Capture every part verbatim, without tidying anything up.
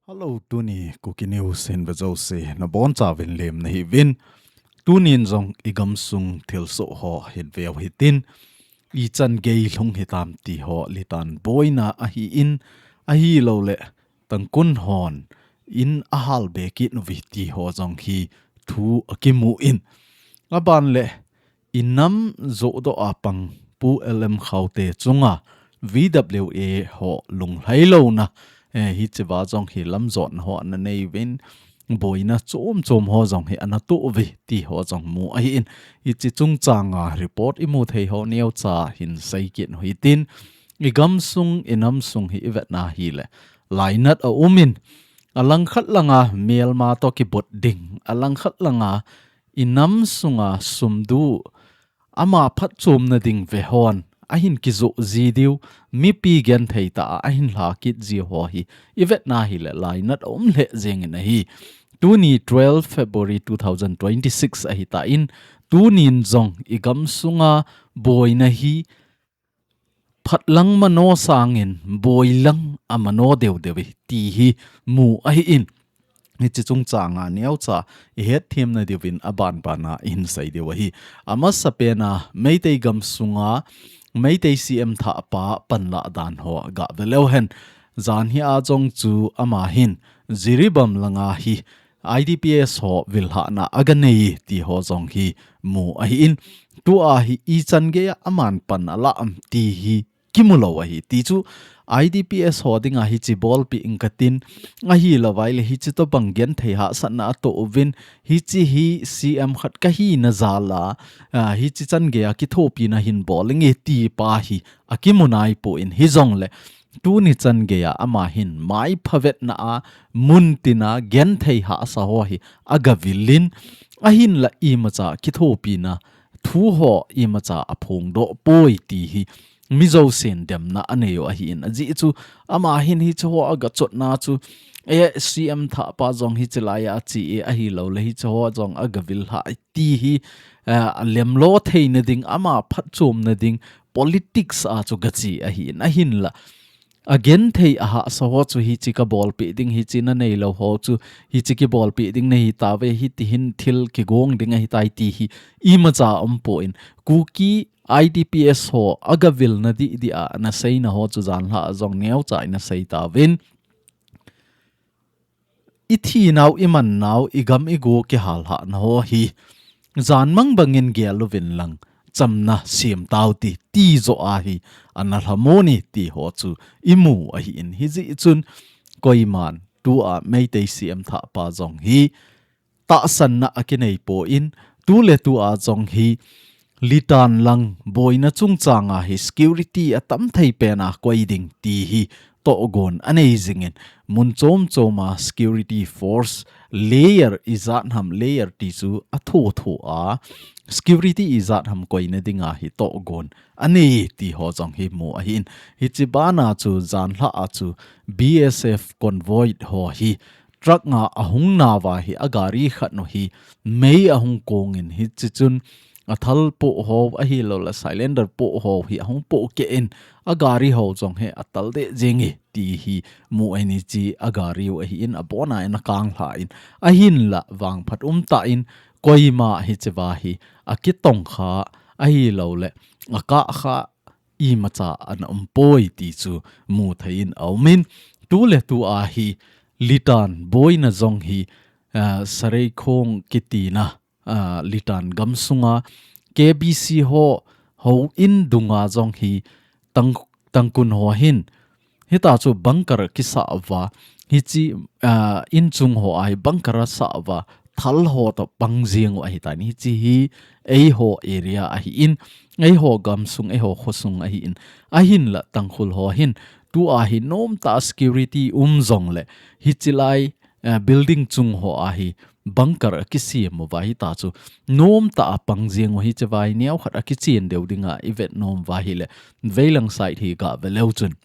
Hello, tuni Kuki News hin ve jouse nabonchauvin lemna hiuvin. Tunin jong igamsung thilsoh ho hin veu hitin. Ichan gei lhung hitam ti ho litan boina ahin, ahilouleh Tangkhul hon in ahal be kit uve ti ho jong hi thu akimun. Aban le inam jodoh a pang Pu L M Khaute chunga V W A ho lunglhai louna, eh, hichea jong hi lamjotna ho ana neiuvin, boina chom chom ho jong hi ana touve ti ho jong mu ahin. Hiche chungchanga report imu thei ho neocha hin sei kit u hitin, igamsung, inamsung hi ivetna hile lainat aumin, alangkhat langa melma toh kibot ding, alangkhat langa inamsunga sumdu ama phatchomna ding ve hon ahin kijoh ji diu, mipi genthei tah a ahin lha kit ji ho hi ivetna hile lainat aum lheh jengin ahi. Tuni twelve February two thousand twenty-six ahitan, tunin jong igamsunga boina hi phatlang mano sangin boilang amano deu deu e ti hi mu ahin. Hiche chungchanga neocha ihet themna diuvin abanbana ihin sei diu ahi. Amasapena Meitei gamsunga Meitei C M thahpa panlah dan ho gave leu hen. Jan hia jong chu ama hin Jiribam langa hi I D P S ho vil lhahna aga nei ti ho jong hi mu ahin. Tua hi ichan geia aman pan alah am ti hi kimu lou ahi. Ti chu I D P S ho dinga hiche bolpeh ing katin, ahilouvai le hiche tobang genthei hahsatna atoh uvin, hiche hi C M khat kahina jal a, ah, hiche chan geia kithopina hin bol inge ti pa hi akimu naipon, hijongle tuni chan geia ama hin mai phavetna a muntina genthei hahsa ho hi aga vil in, ahinla imacha kithopina thu ho imacha aphongdoh poi ti hi mi jousen demna anei u ahin, ajeh chu ama hin hiche ho aga chotna chu, eh, C M thahpa jong hiche laia ache e, ahilouleh hiche ho jong aga vil lha ti hi, eh, alemlo theina ding, ama phatchomna ding politics a chu gache ahin, ahinla agenthei ahahsa ho chu hiche kabolpeh ding, hiche nanei lou ho chu hiche kibolpeh ding nahi tauve, hiti hin thil kigong ding ahitai ti hi imacha aumpon, Kuki I D P S ho aga vilna dih dih a naseina ho chu janhi a jong neocha ina sei tauvin. Ithinau, imannau, igam igo kihal lhahna ho hi janmang bangin gel uvin lang chamna sem tau ti, ti joh ahi, ana lhamon e ti ho chu imu ahin, hijeh chun koiman tua Meitei C M thahpa jong hi tahsanna akinei pon, tuletua jong hi Litan lang boina chungchanga hi security atam thei pena koi ding ti hi tohgon anei jingin, mun chom choma security force layer ijat ham, layer ti chu atho tho a, security ijat ham koina dinga hi tohgon anei ti ho jong hi mu ahin. Hiche bana chu janhi a chu B S F convoy ho hi truck nga ahung nauva hi agari khat nu hi mei ahung kongin, hiche chun athal po ho ahilouleh cylinder po ho hi ahung pohkeh in, agari ho jong hi atal deh jenge ti hi mu ahin, hiche agari u ahin, abona in akang lhan, ahinla vangphat umtah in koima hichea hi akitong kha ahilouleh akah kha imacha ana umpoi ti chu mu thei in aumin, tuletua hi Litan boina jong hi, ah, Sareikhong kitina, ah, Litan gamsunga K B C ho houin dunga jong hi Tang-, Tangkhul ho hin hitia chu bunker kisah uva, hiche, ah, inchung ho a hi bunker asah uva, thal ho toh pang jeng u ahitan, hiche hi eiho area ahin, eiho gamsung, eiho khosung ahin, ahinla Tangkhul ho hin tua hi nomtah a security um jongle, hiche lai, eh, building chung ho a hi bunker akisem uva, hitia chu nomtah a pang jeng u, hichea hi neokhat akichen deu dinga ivet nom uva ahile, veilang side hi gave leu chun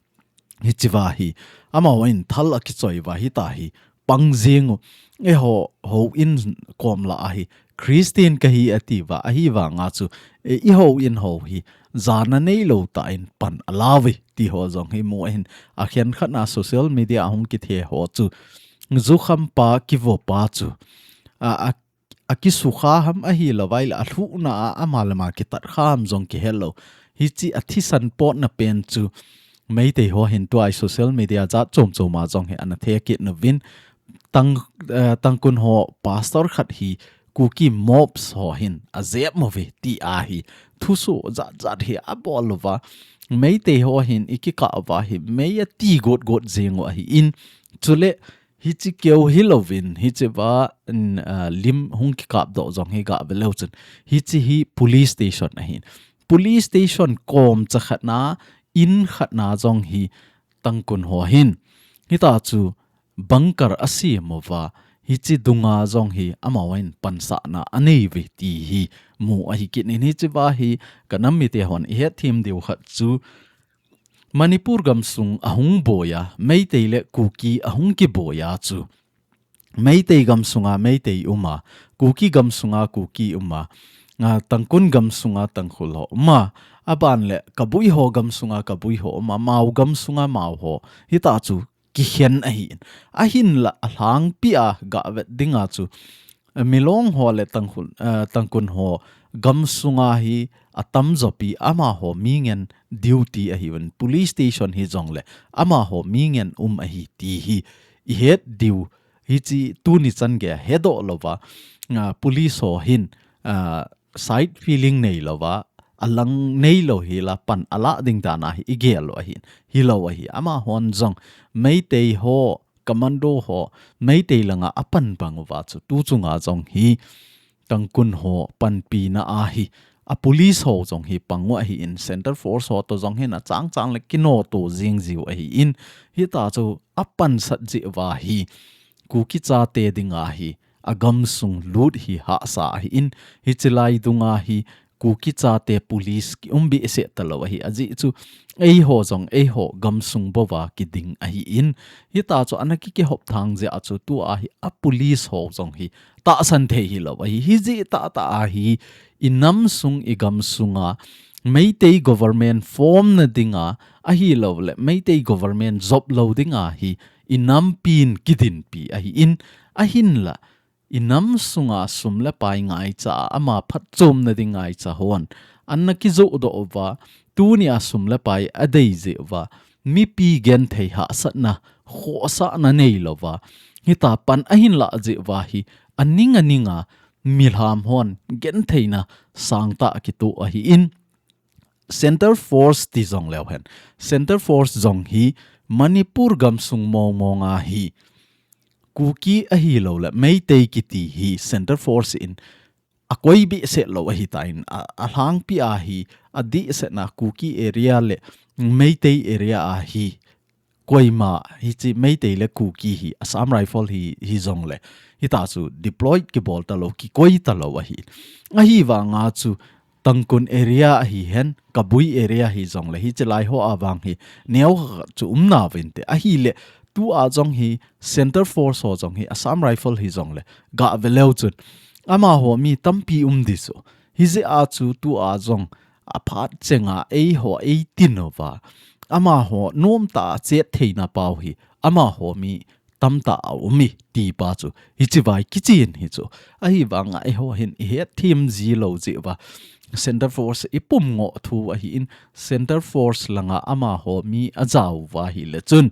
hichea hi amahon thal akichoi uva, hitia hi pang jeng u, eiho houin kom lah a hi Christian kahi ati uva, ahivanga chu, e, i houin ho hi jana neilou tah in pan alauve ti ho jong hi mu ahin, akhenkhat na social media a hung kithe ho chu, jukham pa kivo pa chu, a, a, akisukha ham ahilouleh alhuhna a ama le ama kitat kha ham jong kihelou. Hiche athisan potna pen chu Meitei ho hin tua social media jat chom chom a jong hi ana thekit nauvin, Tang, eh, Tangkhul ho pastor khat hi Kuki mobs ho hin ajep mauve ti ahi. Thusoh jat jat hi abol uva, Meitei ho hin ikikah uva hi mei ati got got jing u ahin. Chule hiche keu hilouvin, hiche va, n-, ah, lim hung kikap doh jong hi gah ve leu chun, hiche hi police station ahin. Police station kom cha khat na, in khat na jong hi Tangkhul ho hin, hita chu bunker asem uva, hiche dunga jong hi amahon pansahna anei uve ti hi mu ahi kit in, hiche va hi ka nam mite hon ihet them diu khat chu, Manipur gamsung ahung boi a, Meitei le Kuki ahung kiboi a chu, Meitei gamsunga Meitei um a, Kuki gamsunga Kuki um a, a, Tangkhul gamsunga Tangkhul ho um a, aban le Kabui ho gamsunga Kabui ho um a, Mao gamsunga Mao ho, hita chu kikhen ahin. Ahinla alhangpi a gah vet dinga chu, eh, Milong ho le Tangkhul, eh, Tangkhul ho gamsunga hi atamjo pi amaho mi ngen duty ahiuvin, police station hijongle amaho mi ngen um ahi ti hi ihet diu, hiche tuni chan geiya hedoh louva, ah, police ho hin, ah, side feeling neilouva, alang neilou hila pan alah ding dan a hi igel u ahin. Hilou ahi. Amahon jong Meitei ho, commando ho, Meitei langa apan bang uva chu tu chunga jong hi Tangkhul ho panpina a hi, a police ho jong hi pang u ahin, Centre Force ho toh jong hin achang chang le kinoto jing jiu ahin, hita chu apansat jeh uva hi Kuki chate dinga hi agamsung lut hi hahsa ahin, hiche lai dunga hi Kuki chate police kium behseh talou ahi, ajeh chu eiho jong eiho gamsung bouva kiding ahin, hita chu ana ki, kihop thang jeh a chu tua hi a police ho jong hi tahsan thei hilou ahi. Hijeh tah tah a hi inam sung igamsunga Meitei government form na dinga ahilouleh Meitei government jop lou dinga hi inampin kidinpi ahin, ahinla inam sunga sum le pai ngaicha a ama phatchomna ding ngaicha hon ana kijoh doh uva, tunia sum le pai adei jeh uva, mipi genthei hahsatna, khohsahna neilouva, hita pan ahin lah jeh uva hi aning aninga milham hon gentheina sangtah kitoh ahin, Centre Force ti jong leu hen. Centre Force jong hi Manipur gamsung mong mong a hi Kuki ahilouleh Meitei kiti hi Centre Force in akoi behseh lou ahitan, a, alhangpi a hi adehsetna Kuki area le Meitei area a hi koima hiche Meitei le Kuki hi Assam Rifle hi, hijongle hita chu deploy kibol talou, kikoi talou ahi. Ahivanga chu Tangkhul area ahihen, Kabui area hijongle hiche lai ho a vang hi neokhat chu um nauvinte. Ahile tua jong hi Centre Force ho jong hi Assam Rifle hijongle gah ve leu chun amaho mi tampi um ding chu. Hijeh a chu tua jong aphat chenga eiho eitin uva, amaho nomtah a chet theina pau hi amaho mi tamtah a um e ti pa chu hiche vai kichen hi chu. Ahivanga eiho hin ihet them ji lou jeh uva Centre Force ipum ngoh thu ahin, Centre Force langa amaho mi ajao uva ahile chun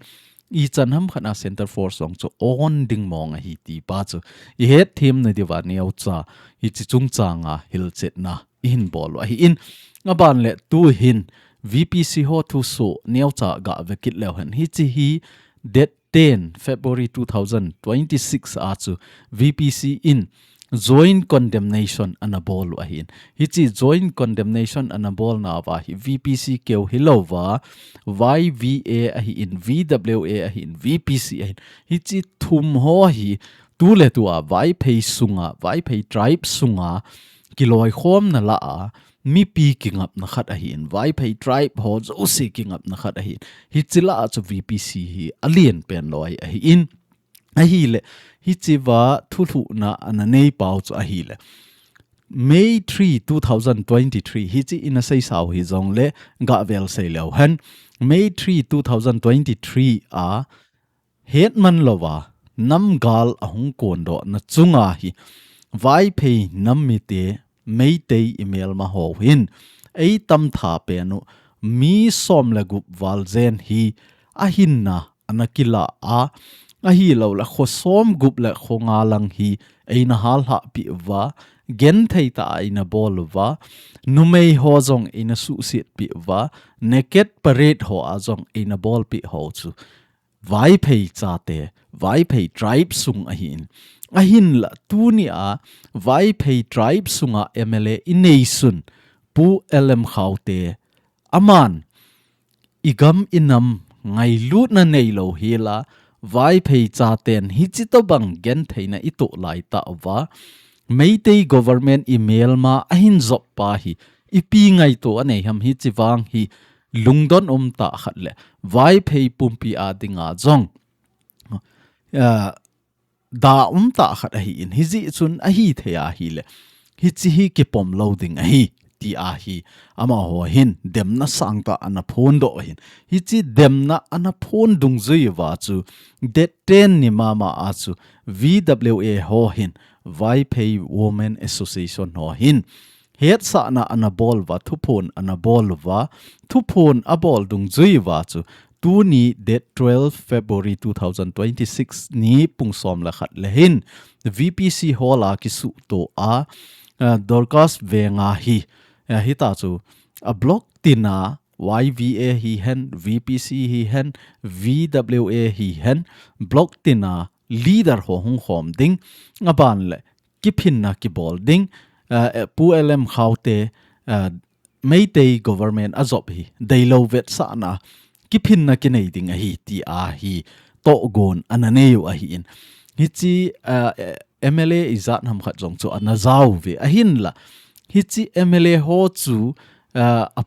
ichan ham khat a Centre Force jong chu on ding mong ahi ti pa chu ihet them na diuva neocha hiche chungchanga hilchetna ihin bol u ahin, aban le tu hin V P C ho thusoh neocha gah ve kit leu hen. Hiche hi date ten February two thousand twenty-six a chu V P C in joint condemnation ana bol u ahin. Hiche joint condemnation ana bolnauva hi V P C keu hilouva, Y V A ahin, V W A ahin, V P C ahin. Hiche thum ho hi tuletua Vaiphei sunga, Vaiphei tribe sunga kiloikhomna lah a mipi kingapna khat ahin, Vaiphei tribe ho jouse kingapna khat ahin. Hiche lah a chu V P C hi alen pen loi ahin. Ahile, hichea thulhuhna ana nei pau chu ahile, May three, two thousand twenty-three, hichi ina seisau hijongle gavel seileu hen. May three, two thousand twenty-three a hetman louva namgal ahung kondohna chunga hi Vaiphei nam mite Meitei imelma ho hin eitam tha penu mi som le gup val jen hi ahinna ana kila a, ahilouleh kho som gup le kho nga lang hi eina halhah pi uva, genthei tah a eina bol uva, numei ho jong eina suhsiat pi uva, naked parade ho a jong eina bol pi ho chu Vaiphei chate, Vaiphei tribe sung ahin. Ahinla tunia Vaiphei tribe sunga M L A inei sun Pu L M Khaute aman igam inam ngailutna neilou hela Vaiphei chaten hichi tobang gentheina itoh lai tauva, Meitei government imelma ahin jop pa hi ipi ngaito anei ham hichi vang hi lungdon um tah khat le Vaiphei pumpi a dinga jong, ah, da um tah khat ahin, hijeh chun ahithei ahile hichi hi kipom lou ding ahi, ti ahi. Amaho hin demna sangtah ana phondoh ahin. Hichi demna ana phon dungjui uva chu date ten ni mama a chu V W A ho hin, Vaiphei Women Association ho hin hetsahna ana bol uva, thuphon ana bol uva, thuphon abol dungjui uva chu tuni date twelve February two thousand twenty-six ni pung som le khat le hin V P C hall a kisuhto a, ah, Dorcas Venga hi, ah, hita chu a block tina Y V A hihen, V P C hihen, V W A hihen, block tina leader ho hung khom ding, aban le kiphinna kibol ding, ah, eh, Pu L M Khaute, ah, Meitei government ajop hi deilou vetsahna kiphinna kinei ding ahi, ti ahi, tohgon ana neiu ahin. Hichi, ah, eh, M L A ijat ham khat jong chu ana jao uve. Ahinla hichi M L A ho chu, ah, a,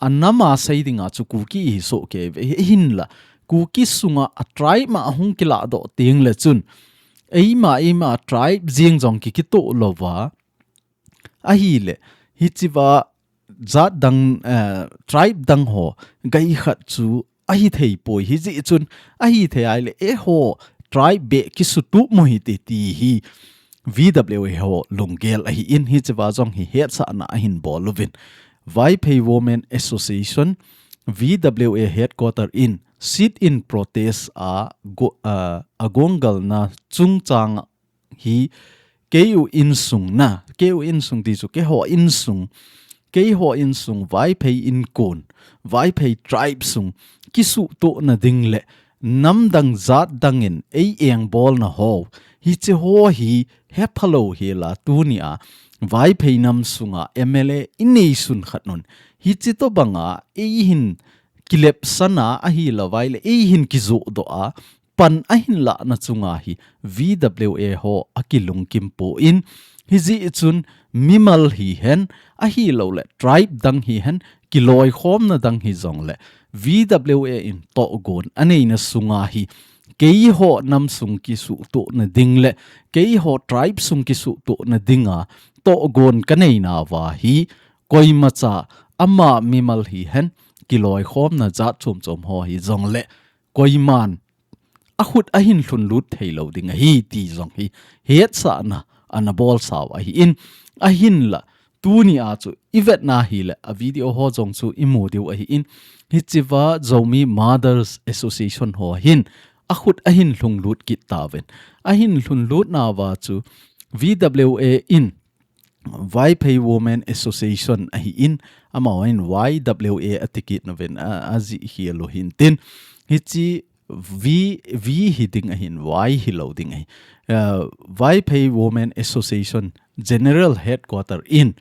anama sei dinga chu Kuki hi soh kei uve. Ahinla Kuki sunga a tribe ma ahung kiladoh teng le chun eima, eima tribe jeng jong ki, kitoh louva. Ahile hichiva jat dang, eh, tribe dang ho gai khat chu ahithei poi, hijeh chun ahithei ahile eiho tribe beh kisutup mo hite ti hi V W A ho lunggel ahin, hichiva jong hi hetsahna ahin bol uvin. Vaiphei Women Association, V W A headquarter in sit-in protest a go-, ah, agonggalna chungchang hi keiu insung na, keiu insung ti chu keiho insung, keiho insung Vaiphei inkon, Vaiphei tribe sung kisuhtohna ding le namdang jat dangin ei engbolna ho, hichi ho hi hephalou hela tunia Vaiphei nam sunga M L A inei sun khat un hichi tobanga eihin kilepsana ahilouva ahile eihin kijohdoh a, pan ahin lahna chunga hi V W A ho akilungkim pon, hijeh chun mimal hihen, ahilouleh tribe dang hihen, kiloikhomna dang hijongle V W A in tohgon aneina sunga hi keiho nam sung kisuhtohna ding le keiho tribe sung kisuhtohna dinga tohgon kaneinauva hi koimacha ama mimal hihen, kiloikhomna jat chomchom ho hijongle koiman akhut ahin lhunlut theilou ding ahi ti jong hi hetsahna ana bolsau ahin, ahinla tunia chu ivetna hile a video ho jong chu imu diu ahin, hichiva Zomi Mothers Association ho hin akhut ahin lhunlut kit tauvin. Ahin lhunlutnauva chu V W A in Vaiphei Women Association ahin, amahon Y W A ati kit nauvin, a, ajih hi alo hintin. Hichi V, V hiding ahin, Y hilou ding ahi. Ah, Vaiphei Women Association General Headquarter in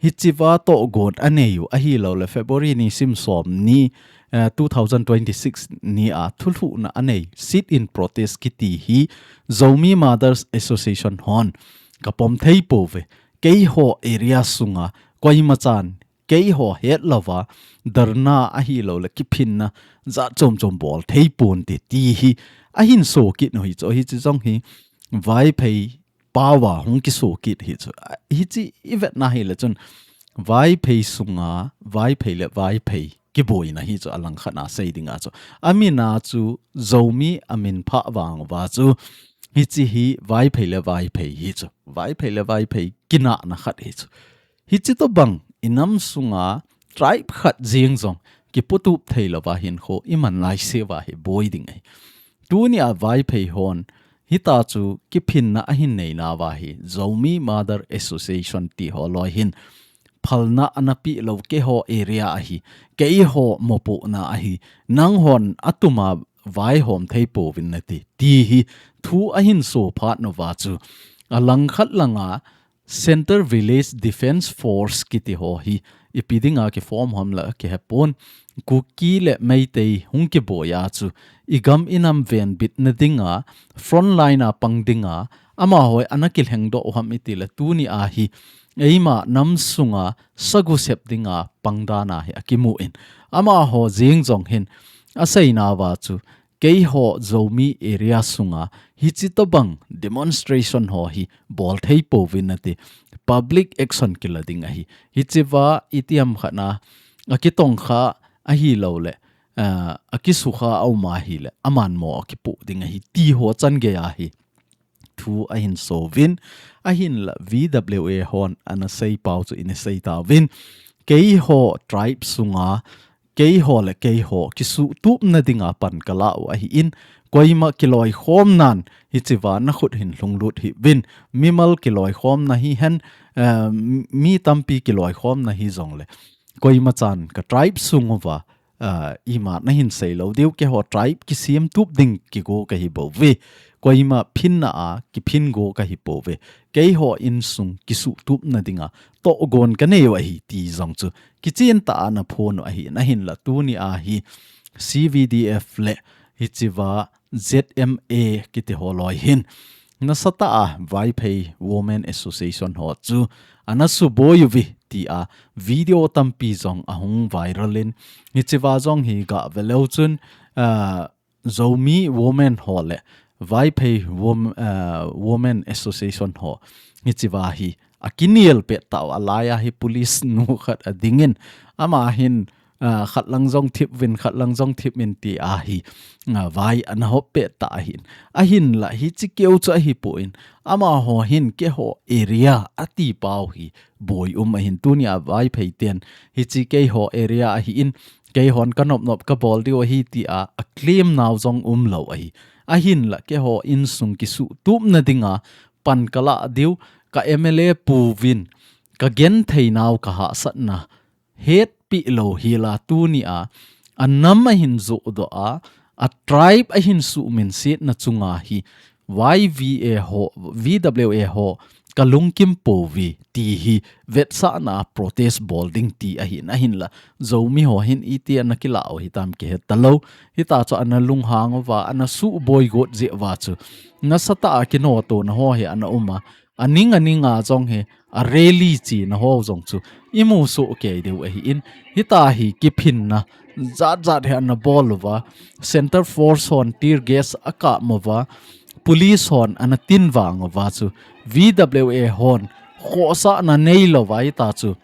hichiva tohgon aneiu ahilouleh February ni sim som ni, ah, two thousand twenty-six nia thulhuhna anei sit-in protest kiti hi Zomi Mothers Association hon kapom thei pouve. Keiho area sunga koimachan keiho hetlouva dharna ahilouleh kiphinna jat chomchom bol thei ponte ti hi ahin so kit u hichu, hichi jong hi Vaiphei pao a hung kiso kit hi chu. Hichi i vetna hi le chun Vaiphei sunga, Vaiphei le Vaiphei kiboina hi chu a langkhat a sei dinga chu. A min a chu Zomi a min phah vang uva chu hichi hi Vaiphei le Vaiphei hi chu. Vaiphei le Vaiphei kinahna khat hi chu. Hichi tobang i nam sunga tribe khat jeng jong kiputup thei lova hinkho i man lai se uva hi boi ding ahi. Tuni a Vaiphei hon hita chu kiphinna a hin nei nauva hi Zomi Mother Association ti ho loi hin phalna ana pi lo keiho area ahi, keiho mopohna ahi, nang hon a tuma vaihom thei pouvin nati, ti hi thu a hin so phat nauva chu a langkhat langa Centre Village Defence Force kiti ho hi ipi dinga kiform ham la kihe pon. Kuki le Meitei hung kiboi a chu i gam i nam venbitna dinga frontline a pang dinga amaho a ana kilhengdoh u ham i ti le tuni a hi eima nam sunga sagu sep dinga pang dan a hi a kimu in amaho jeng jong hin a sei nauva chu keiho Zomi area sunga hichi tobang demonstration ho hi bol thei pouvin nati, public action kila ding ahi. Hichi uva i tiam khat na a kitongkha ahi lo le, ah, a kisukha a um ahi le, a manmo a kipu ding ahi. Ti ho chan gei ahi. Thu a hin so uvin, a hin la V W A hon ana sei pau chu i na sei tauvin. Keiho tribe sunga keiho le keiho kisuhtupna dinga pan ka la u ahi in, koima kiloikhom nan hichi uva na khut hin lhunglut hih uvin, mimal kiloikhomna hi hen, eh, mi tampi kiloikhomna hi jong le, koima chan ka tribe sung uva, eh, ima na hin sei lo diu, keiho tribe kisiam tup ding kigo ka hi bou ve, koima phinna a kiphin go ka hi bou ve, keiho insung kisuhtupna dinga tohgon ka nei u ahi ti jong chu kichen tah a na phon u ahi, a hin la tuni a hi C V D F le hichi uva Z M A kiti ho loi hin nasatah a Vaiphei Women Association ho chu ana suboi uve ti a video tampi jong a hung viral in hichi uva jong hi ga ve leu chun, ah, Zomi Women ho le Vaiphei Wom-, ah, Women Association ho hichi uva hi a kiniel pet tau a lai a hi police nu khat a ding in ama hin, ah, khat lang jong thip uvin, khat lang jong thip in ti a hi, ah, vai ana hop pet ta ahin. A hin la hichi keu chu ahi poi in amaho hin keiho area a ti pau hi boi um ahin tuni a Vaiphei ten hichi keiho area ahi in keihon ka nop nop ka bol diu ahi ti a a claim nau jong um lo ahi. A hin la keiho insung kisuhtupna dinga pan ka la diu ka M L A pu uvin ka genthei nau ka hahsatna hetpi lo hi la tuni a a nam a hin joh doh a a tribe a hin suhminsetna chunga hi Y V A ho, V W A ho ka lungkim pou ve ti hi vetsahna protest bol ding ti ahin, a hin la Zomi ho hin iti ana kila u hitam kihe talou. Hita chu ana lunghang uva, ana suboi got jeh uva chu nasatah a kinoto na ho hi ana um a, aning aning a jong hi a rally china ho jong chu i mu soh kei diu ahin, hita hi kiphinna jat jat hi ana bol uva, Centre Force hon tear gas a kap uva, police hon ana tin vang uva chu V W A hon khohsahna nei louva hita chu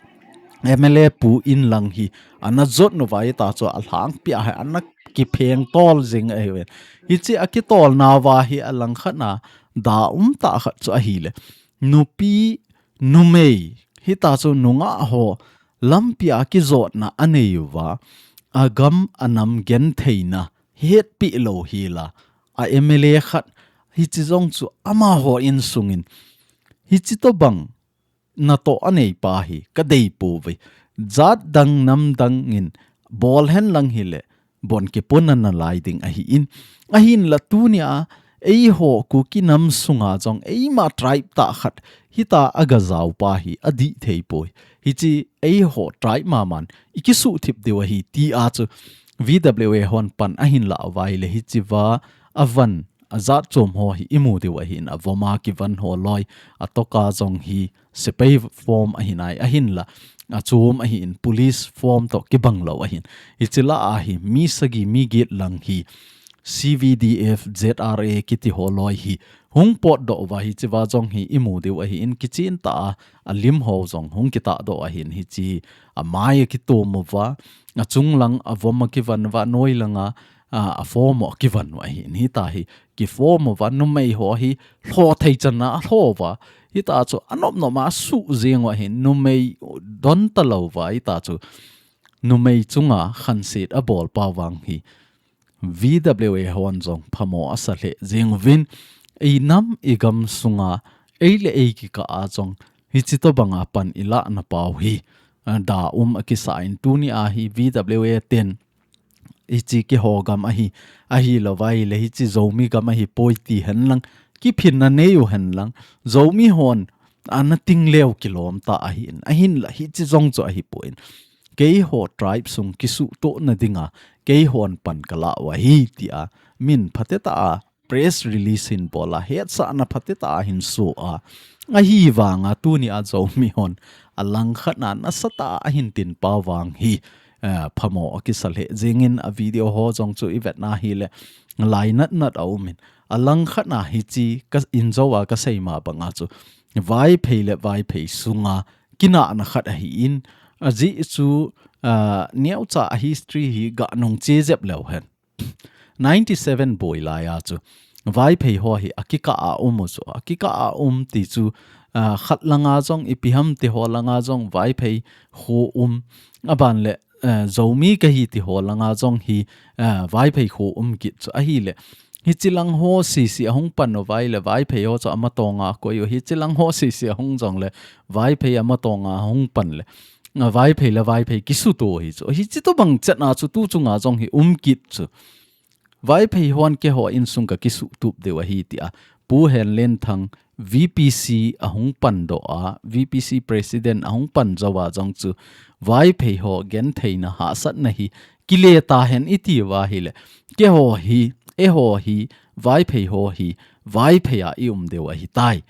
M L A pu in lang hi ana jot uva hita chu a lhangpi a hi ana kipheng tol jing ahi ve. Hichi a kitolna uva hi a langkhat na da um tah khat chu ahile, nupi numei hita chu nungah ho lampi a kijotna a nei uva, a gam a nam gentheina hetpi lou hi la, a M L A khat hichi jong chu amaho insungin hichi tobang natoh a nei pa hi ka dei pou ve. Jat dang nam dang in bol hen lang hile bon kipon ana lai ding ahin, a hin la tuni a eiho Kuki nam sunga jong eima tribe tah khat hita a ga jao pa hi a dih thei poi. Hichi eiho tribe maman i kisuhthip diu ahi ti a chu V W A hon pan a hin la uva hile hichi uva a van a jat chom ho hi i mu diu ahin, a vom a kivan ho loi, a toka jong hi sepai form ahi nai, a hin la a chom ahin, police form toh kibang lou ahin. Hichi la a hi mi sagi mi get lang hi C V D F, Z R A kiti ho loi hi hung potdoh uva hichea jong hi imu diu ahin, kichen tah a, alim ho jong hung kitahdoh ahin, hiche amai akitom uva, achunglang avom akivan uva, anoilanga, a, aform u akivan u ahin, hitia hi kiform uva, numei ho hi lho thei chan a alho uva, hitia chu anop nop a asuh jeng u ahin, numei don talou uva, hitia chu numei chunga khanset abol pa vang hi V W A hon jong phamo asa lheh jeng uvin, inam igam sunga ei le ei kikah a jong hiche tobanga pan ilah na pau hi, a, da um akisa in, tunia hi V W A ten hiche keiho gam ahi, ahilou vai le hiche Zomi gam ahipoi ti hen lang, kiphinna nei u hen lang, Zomi hon ana ting leu kilom ta ahin, ahinla hiche jong chu ahipoi. Keiho tribe sung kisuhtohna dinga keihon pan kalah u ahi, tia min phatecha a press release hin bol a, hetsahna phatecha a hin so a, ahivanga tunia Zomi hon alangkhat a nasatah a ahin tin pa vang hi, eh, phamo akisa lheh jeng in, a video ho jong chu ivet na hile lainat nat aum in, alangkhat a hiche ka injo a kasei ma banga chu Vaiphei le Vaiphei sunga kinahna khat ahin, ajeh chu, ah, neocha a history hi ganung che jep leu hen. Ninety seven boi laiya chu Vaiphei ho hi akikah a um u chu, akikah a um ti chu, ah, khat langa jong ipi ham ti ho langa jong Vaiphei kho um, aban le, eh, Zomi kahi ti ho langa jong hi, eh, Vaiphei kho um kit chu ahile, hiche lang ho sese ahung pan u vai le Vaiphei ho chu amatonga akoi u, hiche lang ho sese ahung jong le Vaiphei amatonga ahung pan le, a, Vaiphei le Vaiphei kisuhto hi chu, hiche tobang chetna chu tu chunga jong hi um kit chu. Vaiphei hon keiho insung kakisuhtup diu ahi, tia Pu Henlenthang V P C ahung pandoh a, V P C president ahung pan jou a jong chu Vaiphei ho gentheina hahsatna hi kile tahen iti uva ahile, keiho hi, eiho hi, Vaiphei ho hi Vaiphei a ium diu ahitai.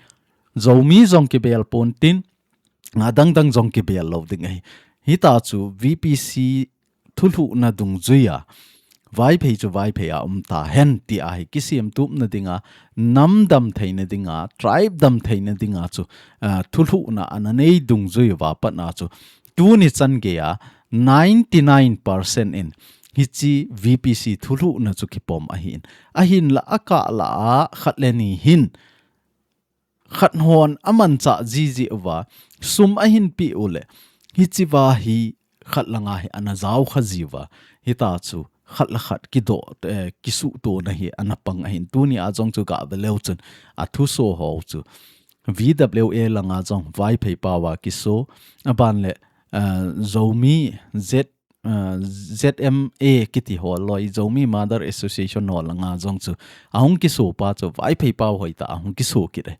Zomi jong kibel pontin, adang dang jong kibel lou ding ahi. Hitia chu V P C thulhuhna dungjuia Vaiphei chu Vaiphei a um tahen, tia hi kisemtupna dinga, nam damtheina dinga, tribe damtheina dinga chu, ah, thulhuhna ana nei dungjui uva patna chu tuni chan geia ninety nine percent in hiche V P C thulhuhna chu kipom ahin. Ahinla akah lah a khat le ni hin khat hon amanchah jiji uva, sum ahin pe u le, hichea hi khat langa hi ana jaokha jiuva, hitia chu khat le khat kidoh, eh, kisuhtona hi ana pang ahin, tunia jong chu gah ve leu chun athuso ho chu V W A langa jong Vaiphei pao a kiso, aban le, eh, Zomi Z ah, Z M A kiti ho loi, Zomi Mother Association ho langa jong chu ahung kiso pa chu Vaiphei pao hoitah a ahung kiso kit e.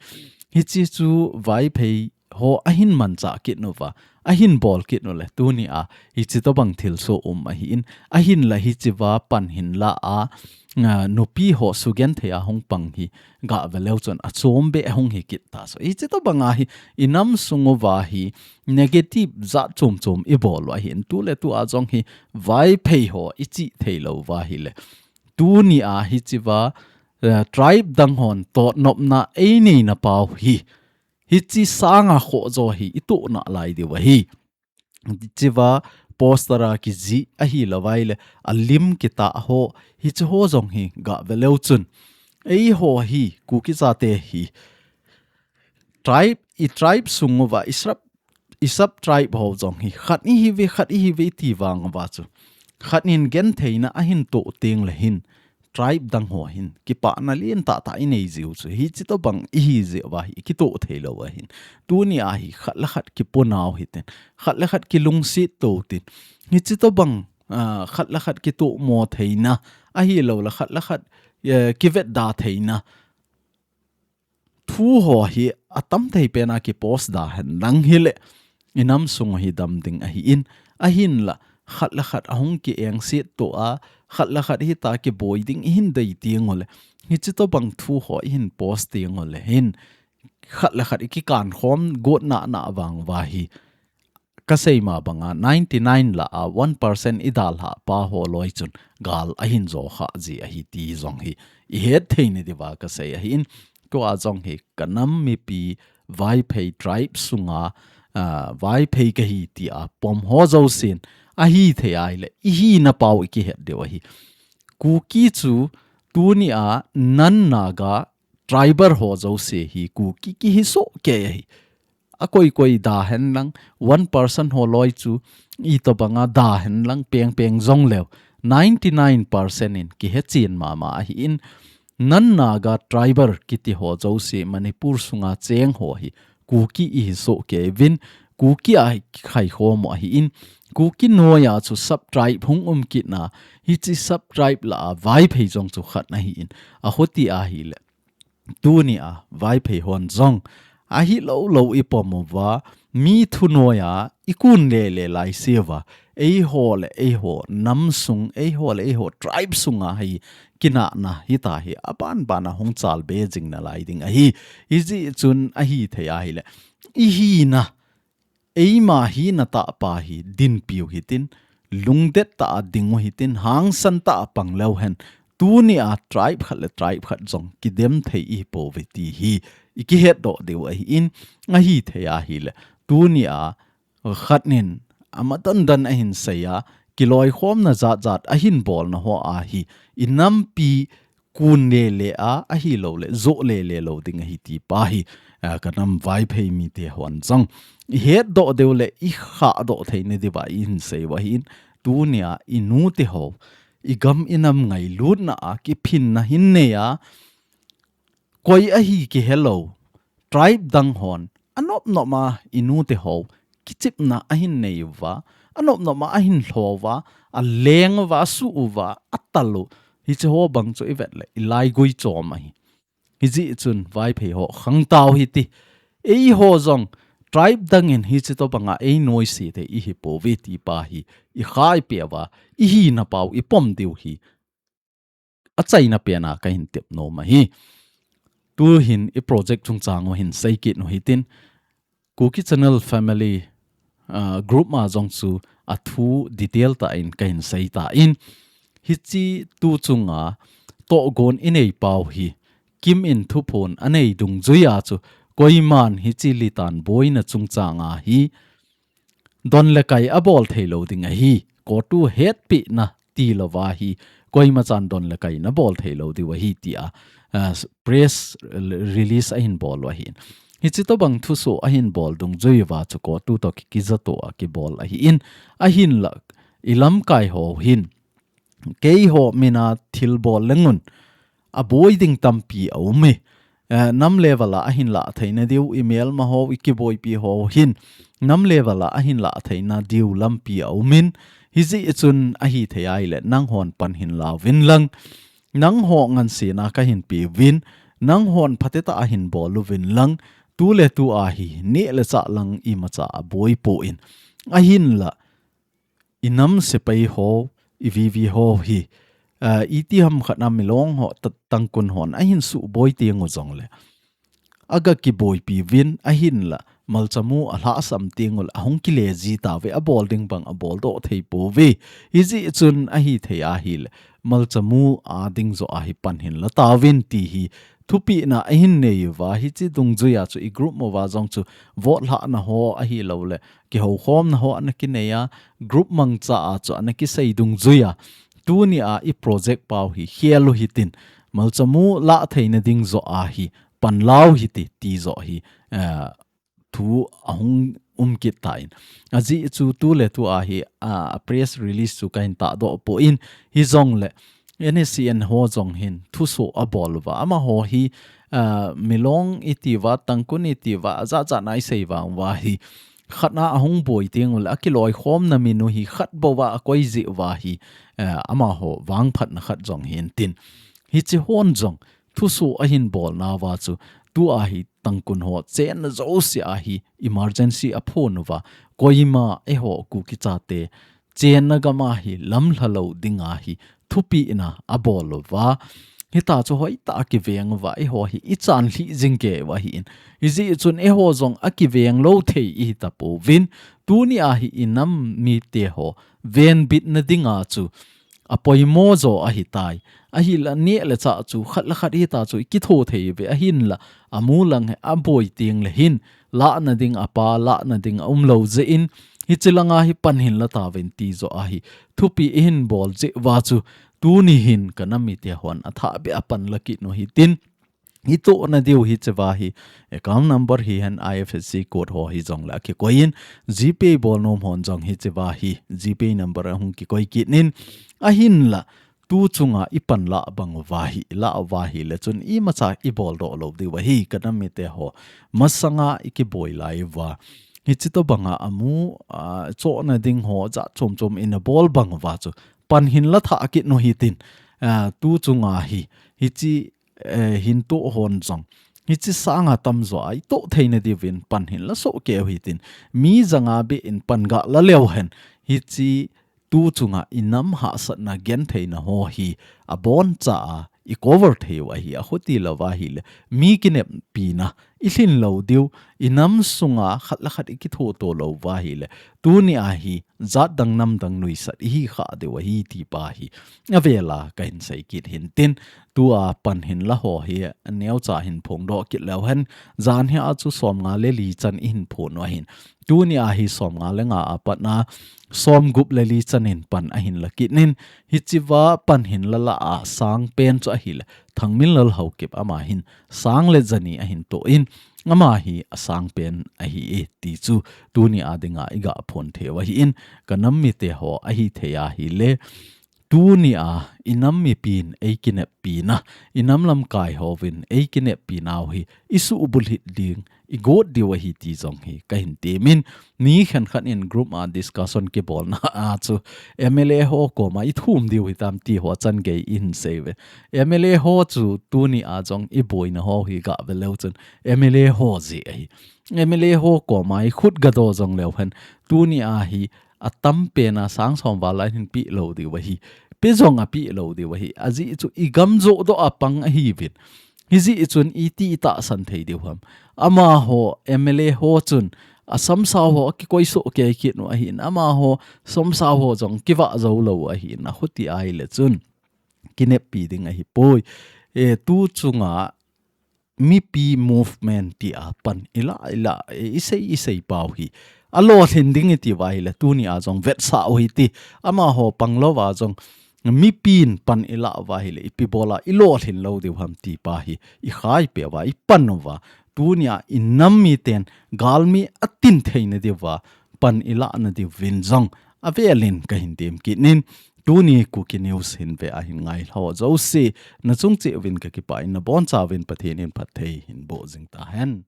Hiche chu Vaiphei ho ahin manchah kit uva, ahin bol kit u le, tunia hiche tobang thilsoh um ahin, ahinla hichea pan hin la a, ah, nupi ho sugenthei a hung pang hi gah ve leu chun achom beh hung hi kit ta. So, hiche tobanga hi inam sung uva hi negative jat chom chom ibol u ahin, tuletua jong hi Vaiphei ho ichih theilou uva ahile, tunia hichea, eh, tribe dang hon totnopna einei na pau hi, hiche sanga khoh jo hi itoh nalai diu ahi. Hichea poster a kijih ahilou vai le, alim kitah ho, hiche ho jong hi gah ve leu chun, eiho hi Kuki chate hi tribe, i tribe sung uva, i sub, i sub tribe ho jong hi khat ihiuve, khat ihiuve iti vang uva chu, khat in gentheina ahin toh teng le hin, tribe dang ho hin kipana lentah tah inei jiu chu, hiche tobang ihi jeh uva hi kitoh theilou ahin. Tunia hi khat le khat kipunau hitin, khat le khat kilungset to tin, hiche tobang, ah, khat le khat kitohmo theina, ahilou le khat le khat, eh, kivetda theina thu ho hi atam thei pen a kipost da hen lang hile, inam sung hi dam ding ahin, ahinla khat le khat ahung kiengset to a, khat le khat hitia kiboi ding ihin dei teng u le, hiche tobang thu ho ihin post teng u le hin, khat le khat ikikan khom got nana vang uva hi, kasei ma banga ninety nine lah a one percent idalhah pa ho loi chun gal ahin jo kha ji ahi ti jong hi ihet thei nadiuva kasei ahin. Tua jong hi ka nam mipi Vaiphei tribe sunga, ah, Vaiphei kahi tia pom ho jousen ahi thei ahile, i hina pau i kihet diu ahi. Kuki chu tunia non-Naga tribal ho jouse hi Kuki kihi soh kei ahi. A koi koi da hen lang, one percent ho loi chu itobanga da hen lang peng peng jong leu, ninety nine percent in kihe chen mama ahi in, non-Naga tribal kiti ho jouse Manipur sunga cheng ho hi Kuki ihi soh kei uvin, Kuki a hi kikhai khom u ahi in, Kuki noiya chu sub-tribe hung um kit na, hiche sub-tribe lah a Vaiphei jong chu khat ahi in, a hoti ahile, tunia Vaiphei hon jong ahi lou lou i pom uva, mi thunoiya i kun le le lai siuva, eiho le eiho nam sung, eiho le eiho tribe sunga hi kinahna hita hi aban ban a hung chalbe jing nalai ding ahi. Hijeh chun ahi thei ahile, i hina, eima hina tah pa hi dinpiu hitin, lungdet tah a dingu hitin, hangsan tah a pang leu hen, tunia tribe khat le tribe khat jong kidem thei ihi pouve ti hi i kihet doh diu ahi in, ahi thei ahile, tunia khat nin ama dan dan ahin seiya, kiloikhomna jat jat ahin bolna ho ahi, i nampi kun le le a, ahi lou le, joh le le lou ding ahi ti pa hi, a, ka nam Vaiphei mite hon jong i het doh diu le, i khah doh thei na diuva i hin sei u ahi in, tunia i nute ho, i gam i nam ngailutna a kiphinna hin nei a, koi ahi kihe lou, tribe dang hon, anop nop a i nute ho, kichepna ahin nei uva, anop nop a ahin lho uva, aleng uva, asuh uva, atal u, hiche ho bang chu i vet le, i laigui chom ahi. Hijeh chun Vaiphei ho khangtou hite, eiho jong, tribe dang in hiche tobanga ei noise thei ihi pouve ti pa hi, i khah i peh uva, i hina pau i pom diu hi, achaina pen a ka hin tep nom ahi. Tu hin i project chungchang u hin sei kit u hitin, Kuki Channel Family, ah, group ma jong chu a thu detail tah in ka hin sei tan, hiche tu chunga tohgon i nei pau hi, Kim in thuphon a nei dungjuia chu, koiman hiche litan boina chungchanga hi, don le kai abol thei lou ding ahi. COTU hetpina ti louva hi, koima chan don le kai na bol thei lou diu ahi tia, ah, press release ahin bol u ahin. Hiche tobang thusoh ahin bol dungjui uva chu COTU toh ki, kijah to a kibol ahin. Ahinlah, i lamkai ho hin, keiho mina thil bol leng un, aboi ding tampi aum e. Eh, nam level a ahin lah theina diu, i melma ho, i kiboipi ho hin, nam level a ahin lah theina diu lampi aum in, hijeh chun ahi thei ahile, nanghon pan hin lauvin lang, nangho ngansena ka hin peuvin, nanghon phatecha ahin bol uvin lang, tu le tu a hi, neh le chah lang imacha aboi poi. Ahinlah, i nam sepai ho, i VV ho hi, ah, iti ham khat a Milong ho, ta-, Tangkhul hon ahin suboi teng u jongle, aga kiboipi uvin, ahinlah, Malchamu alhahsam teng u le, ahung kile ji tauve, abol ding bang abol doh thei pouve. Hijeh chun ahi thei ahile, Malchamu a ding joh a hi pan hin la tauvin ti hi, thupina ahin nei uva, hiche dungjuia chu i group mouva jong chu vote lhahna ho ahilou le, kihoukhomna ho ana kinei a, group mangcha a chu ana kisei dungjuia, tunia i project pau hi khel u hitin, Malchamu lah theina ding joh a hi pan lau hite ti joh hi, eh, thu ahung um kit tan. Ajeh chu tu le tu a hi, ah, press release chu ka hin tahdoh poi, hijongle, NSCN ho jong hin thusoh abol uva. Amaho hi, ah, Milong iti uva, Tangkhul iti uva, ajat jat na i sei vang uva hi, khat a ahung boi teng u le, akiloikhomna min u hi khat bou a akoi jeh uva hi, eh, amaho vangphatna khat jong hintin. Hiche hon jong, thusoh ahin bolna uva chu, tua hi Tangkhul ho chenna jouse a hi emergency aphon uva, koima eiho Kuki chate chenna gam a hi lamlha lou ding a hi thupina abol uva. Hitia chu hoitah a kiveng uva, eiho hi i chan lhih jing kei u ahin. Hijeh chun eiho jong akiveng lou thei ihi tapouvin, tunia hi i nam mite ho venbitna ding a chu, apoimo jo ahitai. Ahinla neh le chah chu khat le khat hita chu ikitho thei uve, ahinla amu lang hi aboi teng le hin, lahna ding apa, lahna ding aumlou jeh in, hiche langa hi pan hinla tauvin ti jo ahi. Thupi ihin bol jeh uva chu, tuni hin ka nam mite hon athah beh a pan la kit u hitin, itohna diu hiche va hi, account number hihen I F S C code ho hijongle akikoi in, GPay bol nom hon jong hiche va hi, GPay number ahung kikoi kit in, ahinla, tu chunga ipan lah bang uva hi, ilah uva hile chun imacha ibol doh lou diu ahi, ka nam mite ho. Masanga ikiboi lai uva, hiche tobanga amu, ah, chohna ding ho jat chom chom ina bol bang uva chu, pan hinla thah kit u hitin, ah, tu chunga hi, hiche, eh, hin toh hon jong, hiche sanga tamjo a itoh theina diuvin pan hinla soh kei u hitin, mi janga beh in pan gala leu hen, hiche tu chunga inam hahsatna gentheina ho hi aboncha a icover thei u ahi, akhuti louva hile, mi kineppi na ilhin lou diu, inam sunga khat le khat ikitho to louva hile, tuni a hi jat dang nam dang nuisat ihi kha diu ahi ti pa hi avela kahin sei kit hintin, tua pan hinla ho hi aneocha hin phongdoh kit leu hen, jan hi a chu somnga le li chan ihin phon u ahin, tuni a hi somnga le nga a pat na somgup le li chan in pan ahin la kit in, hiche va pan hinla lah a sang pen chu ahile, Thangminlal Haokip ama hin sang le jani ahin toh in, ama hi asang pen ahi e ti chu tuni a dinga iga phon thei u ahin, ka nam mite ho ahithei ahile, tuni a inam mipin eikineppi na, inam lamkai hovin eikineppi nau hi isuhbulhit ding, igot diu ahi ti jong hi kahin temin, mi khenkhat in group a discussion kibolna a chu M L A ho koma ithum diu hitam ti ho chan gei ihin sei uve. M L A ho chu tuni a jong iboina ho hi gave leu chun M L A ho jeh ahi. M L A ho koma ikhut gadoh jong leu hen, tuni a hi atam pen a sang som val a hin pe lou diu ahi. Pe jong ape lou diu ahi. Ajeh chu igam joh doh a pang ahiuvin, hijeh chun iti itahsan thei diu ham? Amaho M L A ho chun asomsao ho akikoi soh kei kit u ahin, amaho somsao ho jong kivah jou lou u ahin, akhuti ahile chun kineppi ding ahipoi. E, tu chunga mipi movement tia pan ilah ilah, e, isei isei pau hi alolhin ding iti uva hile, tuni a jong vetsah u hite, amaho pang louva jong mipin pan ilah uva hile, ipi bola ilolhin lou diu ham ti pa hi ikhai peh uva, ipan uva, tuni a inam miten galmi atin theina diuva pan ilahna diuvin jong avelin kahin tem kit in, tuni Kuki News hin ve ahin ngailhah jouse, nachung cheh uvin kakipah in, nabonchauvin Pathen in phatthei hin boh jing tahen.